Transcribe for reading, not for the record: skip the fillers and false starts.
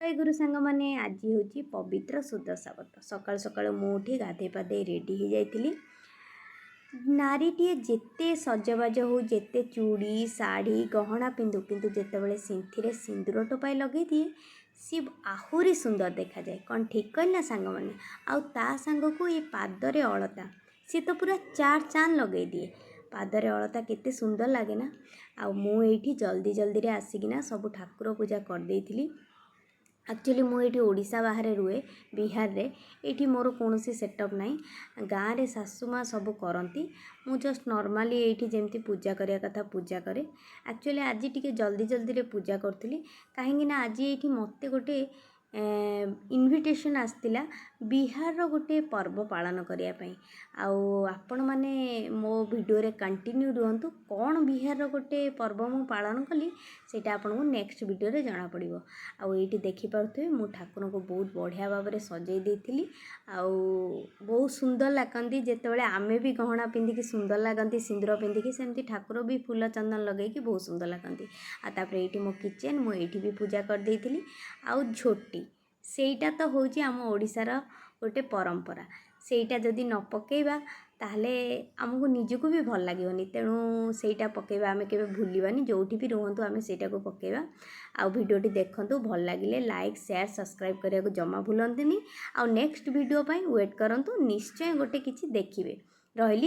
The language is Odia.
ଜୟଗୁରୁ ସାଙ୍ଗମାନେ, ଆଜି ହେଉଛି ପବିତ୍ର ସୁଦଶା ବ୍ରତ। ସକାଳୁ ସକାଳୁ ମୁଁ ଉଠି ଗାଧୋଇ ପାଧୋଇ ରେଡ଼ି ହେଇଯାଇଥିଲି। ନାରୀଟିଏ ଯେତେ ସଜବାଜ ହଉ, ଯେତେ ଚୁଡ଼ି, ଶାଢ଼ୀ, ଗହଣା ପିନ୍ଧୁ, କିନ୍ତୁ ଯେତେବେଳେ ସିନ୍ଥିରେ ସିନ୍ଦୁର ଟୋପାଏ ଲଗେଇଦିଏ, ସିଏ ଆହୁରି ସୁନ୍ଦର ଦେଖାଯାଏ। କ'ଣ ଠିକ୍ କହିଲି ନା ସାଙ୍ଗମାନେ? ଆଉ ତା ସାଙ୍ଗକୁ ଏ ପାଦରେ ଅଳତା, ସିଏ ତ ପୁରା ଚାର ଚାନ୍ଦ ଲଗେଇଦିଏ। ପାଦରେ ଅଳତା କେତେ ସୁନ୍ଦର ଲାଗେ ନା? ଆଉ ମୁଁ ଏଇଠି ଜଲ୍ଦି ଜଲ୍ଦିରେ ଆସିକିନା ସବୁ ଠାକୁର ପୂଜା କରିଦେଇଥିଲି। ଆକ୍ଚୁଆଲି ମୁଁ ଏଇଠି ଓଡ଼ିଶା ବାହାରେ ରୁହେ, ବିହାରରେ। ଏଇଠି ମୋର କୌଣସି ସେଟଅପ୍ ନାହିଁ। ଗାଁରେ ଶାଶୁ ମା' ସବୁ କରନ୍ତି। ମୁଁ ଜଷ୍ଟ ନର୍ମାଲି ଏଇଠି ଯେମିତି ପୂଜା କରିବା କଥା ପୂଜା କରେ। ଆକ୍ଚୁଆଲି ଆଜି ଟିକେ ଜଲ୍ଦି ଜଲ୍ଦିରେ ପୂଜା କରୁଥିଲି, କାହିଁକିନା ଆଜି ଏଇଠି ମୋତେ ଗୋଟେ ଇନଭିଟେସନ୍ ଆସିଥିଲା ବିହାରର ଗୋଟେ ପର୍ବ ପାଳନ କରିବା ପାଇଁ। ଆଉ ଆପଣମାନେ ମୋ ଭିଡ଼ିଓରେ କଣ୍ଟିନ୍ୟୁ ରୁହନ୍ତୁ। କ'ଣ ବିହାରର ଗୋଟେ ପର୍ବ ମୁଁ ପାଳନ କଲି, ସେଇଟା ଆପଣଙ୍କୁ ନେକ୍ସଟ ଭିଡ଼ିଓରେ ଜଣାପଡ଼ିବ। ଆଉ ଏଇଠି ଦେଖିପାରୁଥିବେ, ମୁଁ ଠାକୁରଙ୍କୁ ବହୁତ ବଢ଼ିଆ ଭାବରେ ସଜେଇ ଦେଇଥିଲି ଆଉ ବହୁତ ସୁନ୍ଦର ଲାଗନ୍ତି। ଯେତେବେଳେ ଆମେ ବି ଗହଣା ପିନ୍ଧିକି ସୁନ୍ଦର ଲାଗନ୍ତି, ସିନ୍ଦୁର ପିନ୍ଧିକି, ସେମିତି ଠାକୁର ବି ଫୁଲ ଚନ୍ଦନ ଲଗେଇକି ବହୁତ ସୁନ୍ଦର ଲାଗନ୍ତି। ଆଉ ତାପରେ ଏଇଠି ମୋ କିଚେନ୍, ମୁଁ ଏଇଠି ବି ପୂଜା କରିଦେଇଥିଲି। ଆଉ ଝୋଟି, ସେଇଟା ତ ହେଉଛି ଆମ ଓଡ଼ିଶାର ଗୋଟେ ପରମ୍ପରା। ସେଇଟା ଯଦି ନ ପକାଇବା, ତାହେଲେ ଆମକୁ ନିଜକୁ ବି ଭଲ ଲାଗିବନି। ତେଣୁ ସେଇଟା ପକାଇବା ଆମେ କେବେ ଭୁଲିବାନି। ଯେଉଁଠି ବି ରୁହନ୍ତୁ, ଆମେ ସେଇଟାକୁ ପକାଇବା। ଆଉ ଭିଡ଼ିଓଟି ଦେଖନ୍ତୁ, ଭଲ ଲାଗିଲେ ଲାଇକ୍, ସେୟାର, ସବସ୍କ୍ରାଇବ୍ କରିବାକୁ ଜମା ଭୁଲନ୍ତୁନି। ଆଉ ନେକ୍ସଟ ଭିଡ଼ିଓ ପାଇଁ ୱେଟ୍ କରନ୍ତୁ, ନିଶ୍ଚୟ ଗୋଟେ କିଛି ଦେଖିବେ। ରହିଲି।